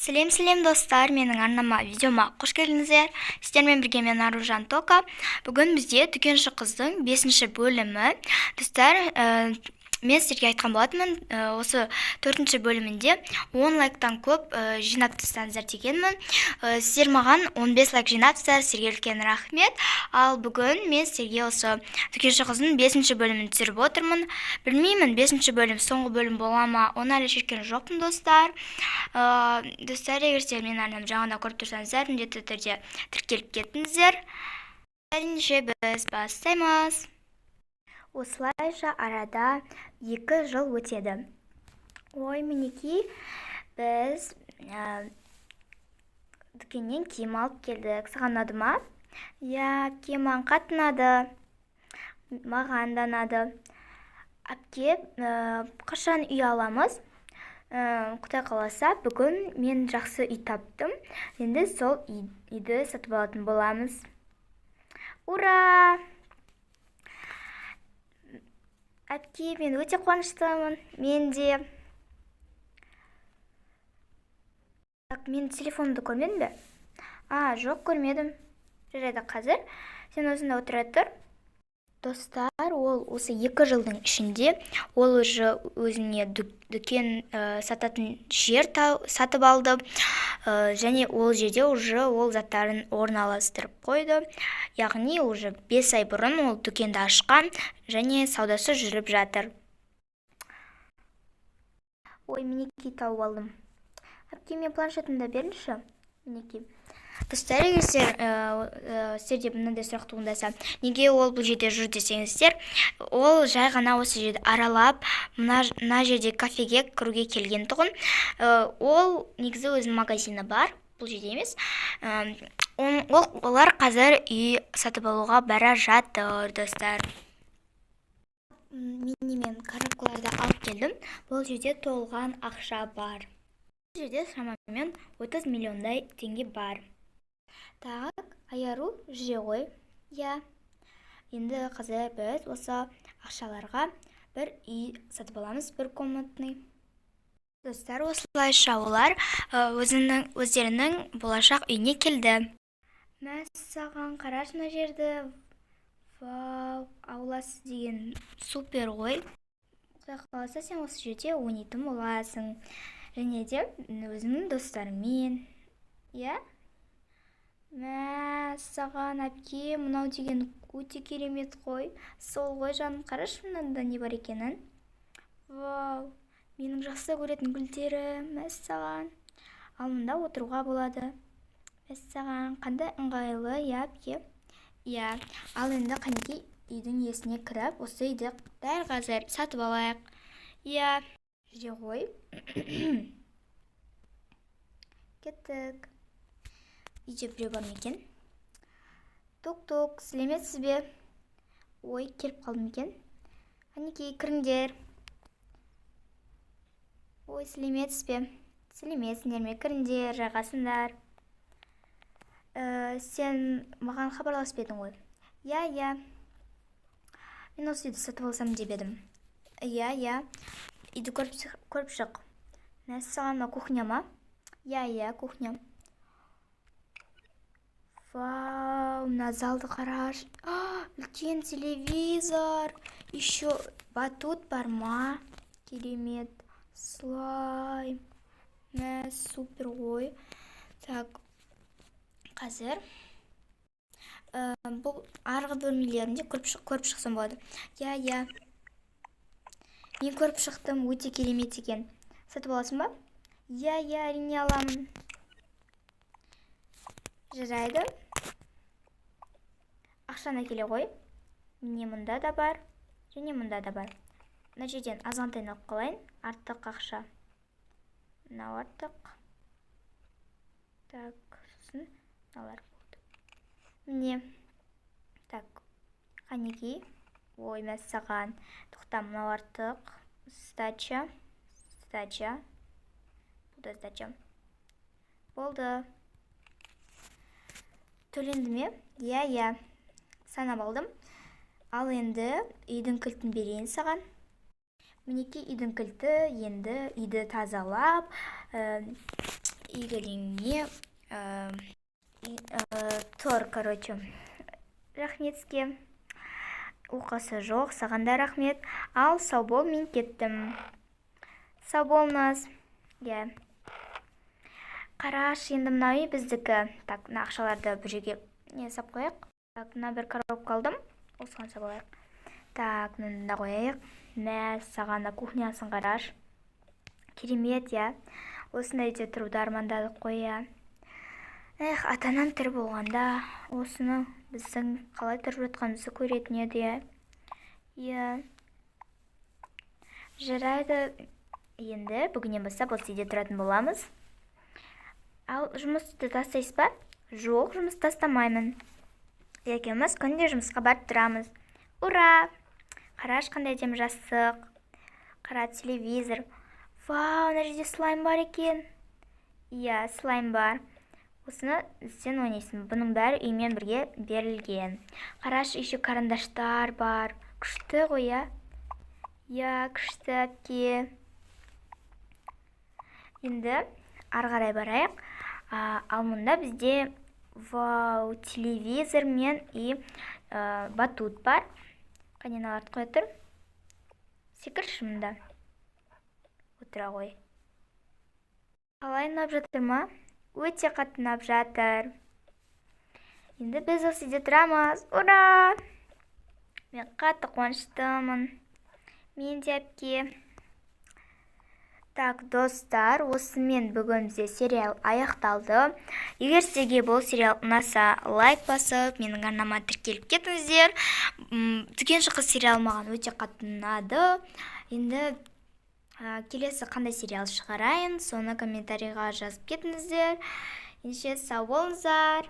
Сәлем, сәлем, достар! Менің арнама, видеома қош келдіңіздер! Сіздермен бірге мен, Аружан Тока. Бүгін бізде «Дүкенші қыздың» бесінші бөлімі. Достар, мен сіздерге айтқан болатынмын, осы төртінші бөлімінде 10 лайктан көп жинап тастаңыздар дегенмін. Сіздер маған 15 лайк жинапсыздар, сіздерге үлкен рахмет. Ал бүгін мен сіздерге осы «Дүкенші қыздың» бесінші бөлімін түсіріп отырмын. Білмеймін, бесінші бөлім соңғы бөлім бола ма, оны әлі шешкен жоқпын, достар. Достар, егер сіздер менің арнамды жаңадан көріп тұрсаңыздар, міндетті түрде тіркеліп кетіңіздер. Ендеше біз бастаймыз. Осылайша арада 2 жыл өтеді. Ой, мінекей, біз дүкеннен киім алып келдік. Саған ұнады ма? Иә, әпке, маған қатты ұнады. Маған да ұнады. Әпке, қашан үй аламыз? Құдай қаласа, бүгін мен жақсы үй таптым. Енді сол үйді сатып алатын боламыз. Ура! Әпке, мен өте қуаныштымын. Мен де. Так, мен телефонымды көрмедің бе? А, жоқ, көрмедім. Жарайды, қазір сен осында отыра тұр. Достар, ол осы 2 жылдың ішінде ол уже өзіне дүкен сататын жер сатып алды. Және ол жерде уже ол заттарын орналастырып қойды. Яғни уже 5 ай бұрын ол дүкенді ашқан және саудасы жүріп жатыр. Ой, мінекей, тауып алдым. Әпке, мен планшетімді беріңізші. Мінекей. Достар, егер сіздерде мынандай сұрақ туындаса, неге ол бұл жерде жүр десеңіздер, ол жай ғана осы жерді аралап, мына жерде кафеге кіруге келген тұғын. Ол негізі өзінің магазині бар, бұл жерде емес. Олар қазір үй сатып алуға бара жатыр, достар. Міне, мен коробкаларды алып келдім. Бұл жерде толған ақша бар. Бұл жерде шамамен 30 миллиондай теңге бар. Так, Айару, жүре ғой. Иә, енді қазір біз осы ақшаларға бір үй сатып аламыз, бір комнатный. Достар, осылайша олар өздерінің болашақ үйіне келді. Мәссаған, қарашы мына жерді! Вау, ауласы деген супер ғой! Құдай қаласа, сен осы жерде ойнайтын боласың және де өзіңнің достарыңмен, иә. Мәссаған, әпке, мынау деген өте керемет қой! Сол ғой, жаным. Қарашы, мынада не бар екенін! Вау, менің жақсы көретін гүлдерім! Мәссаған! Ал мында отыруға болады. Мәссаған, қандай ыңғайлы, иә, әпке? Иә. Ал енді, қанекей, үйдің иесіне кіріп, осы үйді дәл қазір сатып алайық. Иә, жүре ғой, кеттік. Үйде біреу бар ма екен? Тук, тук! Сәлеметсіз бе! Ой, келіп қалдым екен. Қанекей, кіріңдер. Ой, сәлеметсіз бе! Сәлеметсіңдер ме! Кіріңдер, жайғасыңдар. Сен маған хабарласып едің ғой? Иә, мен осы үйді сатып алсам деп едім. Иә, үйді көріп шық. Мәссаған, мына кухня ма? Иә, кухня. Вау, мына залды қарашы! Үлкен телевизор, еще батут бар ма? Керемет! Слайм! Мә, супер ғой! Так, қазір бұл арғы бөлмелерінде көріп шықсам болады. Иә, мен көріп шықтым, өте керемет екен. Сатып аласың ба? Иә, әрине аламын. Жарайды, ақшаны әкеле ғой. Міне, мұнда да бар және мұнда да бар. Мына жерден азғантайын алып қалайын, артық ақша. Мынау артық. Так, сосын мыналар болды. Міне. Так, қанекей! Ой, мәссаған! Тоқта, мынау артық. Сдача, сдача, бұл да сдача. Болды. Төленді ме? Иә, санап алдым. Ал енді үйдің кілтін берейін саған. Мінекей, үйдің кілті. Енді үйді тазалап, Игілігіңе тұр, короче. Рахмет сізге. Оқасы жоқ, саған да рахмет. Ал, сау бол, мен кеттім. Сау болыңыз. Иә, қарашы, енді мына үй біздікі. Так, мына ақшаларды бір жерге не сап қояйық. Так, мына бір коробка алдым, осыған салып алайық. Так, мынаны да қояйық. Мәссаған, мына кухнясын қарашы, керемет, иә. Осындай үйде тұруды армандадық қой, иә. Эх, ата анам тірі болғанда, осыны, біздің қалай тұрып жатқанымызды көретін еді, иә. Иә, жарайды, енді бүгіннен бастап осы үйде тұратын боламыз. Ал жұмысты тастайсыз ба? Жоқ, жұмыс тастамаймын. Екеуміз күнде жұмысқа барып тұрамыз. Ура! Қарашы, қандай әдемі жастық. Қара, телевизор. Вау, мына жерде слайм бар екен. Иә, слайм бар. Осыны сен ойнайсың. Бұның бәрі үймен бірге берілген. Қарашы, еще карандаштар бар. Күшті ғой, иә? Иә, күшті, әпке. Енді ары қарай барайық. Ал мұнда бізде, вау, телевизор мен и батут бар. Қане, мыналарды қоя тұр. Секірші мында. Отыра ғой. Қалай, ұнап жатыр ма? Өте қатты ұнап жатыр. Енді біз осы үйде тұрамыз. Ура! Мен қатты қуаныштымын. Мен де, әпке. Так, достар, осымен бүгін бізде сериал аяқталды. Егер сіздерге бұл сериал ұнаса, лайк басып, менің арнама тіркеліп кетіңіздер. «Дүкенші қыз» сериалы маған өте қатты ұнады. Енді келесі қандай сериал шығарайын, соны комментарийға жазып кетіңіздер. Ендеше, сау болыңыздар.